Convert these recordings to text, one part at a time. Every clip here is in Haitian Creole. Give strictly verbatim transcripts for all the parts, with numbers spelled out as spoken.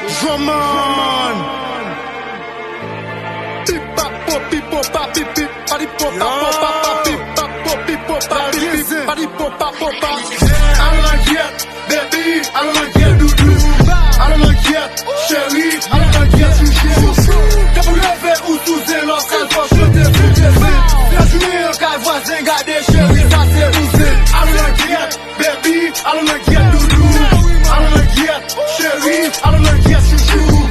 Joman. Pip pap pop pip pop pap pip pip. Padi pop pap pop pap pap pip pap pop pip pop pap pip pip. Padi pop pap pop pap. Al nan gyèt, baby, al nan gyèt, doudou. Al nan gyèt, cheri, al nan gyèt, chouchou. Depi w leve ou sou zen, lò sal fò chante pou dezen. Fè jounen an kay vwazen, gade cheri, sa se bouzen. Al nan gyèt, baby, al nan gyèt, doudou. Al nan gyèt, cheri, al nan gyèt, chouchou.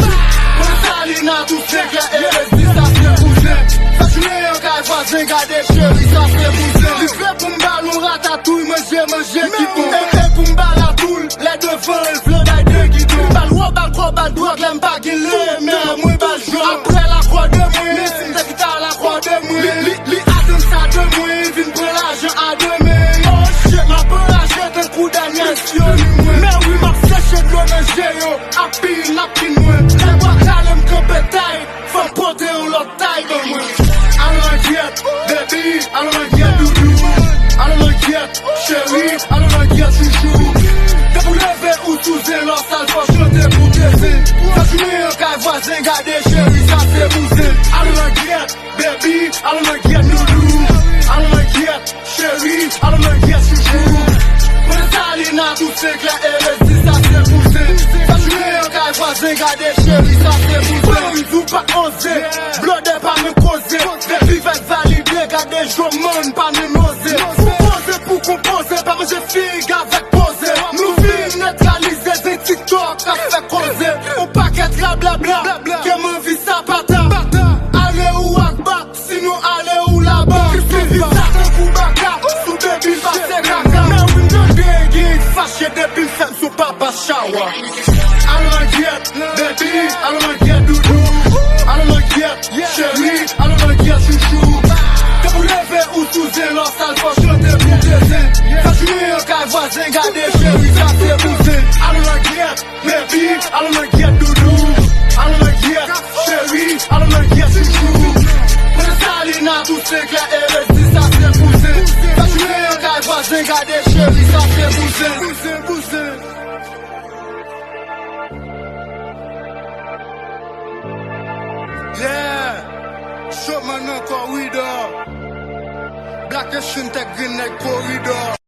Mwen Salina, tout se klè, e redi, sa se bouzen. Fè jounen an kay vwazen, gade cheri, sa se bouzen. Li vle pou m ba l yon ratatouy, manje, manje ki bon. E, e pou m ba l a tou l, lè devan l vle bay de gidon. Ba l wò, ba l kò, ba l dwòg, lè m pa gen lè, men mwen ba l jò. Apre lakwa de mwen, si m te kite a lakwa de mwen. Li, li, li atann sa de mwen, vin pran lajan a de men. Oh shit, m ap anraje tankou Daniel Fiori mwen. Men wi, m ap seche dlo nan je yo, api napkin mwen. Lè bwa kale m kanpe tay, fò m pote yon lòt tay ban mwen. Al nan gyèt, baby, al nan gyèt, doudou. Al nan gyèt, cheri, al nan gyèt, chouchou. Depi w leve ou sou zen, lò sal fò chante pou dezen. Fè jounen an kay vwazen, gade cheri, sa se bouzen. Al nan gyèt, baby, al nan gyèt, doudou. Al nan gyèt, cheri, al nan gyèt, chouchou. Mwen Salina, tout se klè, e redi, sa se bouzen. Fè jounen an kay vwazen, gade cheri, sa se bouzen. Pou m di w pa oze, blòdè pa men koze. Depi vèk valide, gade Joman pa men noze. Pou poze, pou konpoze, pa manje fig avèk poze. Nou vin netralize zen TikTok ap fè koze. On pakèt rablabla, ke m anvi sapata. Ale ou akba, sinon ale ou laba. Vin sa tankou baka, sou debil pase kaka. Men wi m tande gen fache depi m fè m sou papa chawa. Al nan gyèt, baby, al nan gyèt, doudou. Al nan gyèt, cheri, al nan gyèt, chouchou. Depi w leve ou sou zen, lò sal fò chante pou dezen. Fè jounen an kay vwazen, gade cheri, sa se bouzen. Al nan gyèt, baby, al nan gyèt, doudou. Al nan gyèt, cheri, al nan gyèt, chouchou. Mwen Salina, tout se klè, e redi, sa se bouzen. Fè jounen an kay vwazen, gade cheri, sa se bouzen. Bouzen, bouzen. Yeah! Showman nan koridò. Black Nation tèt grenn nèg koridò.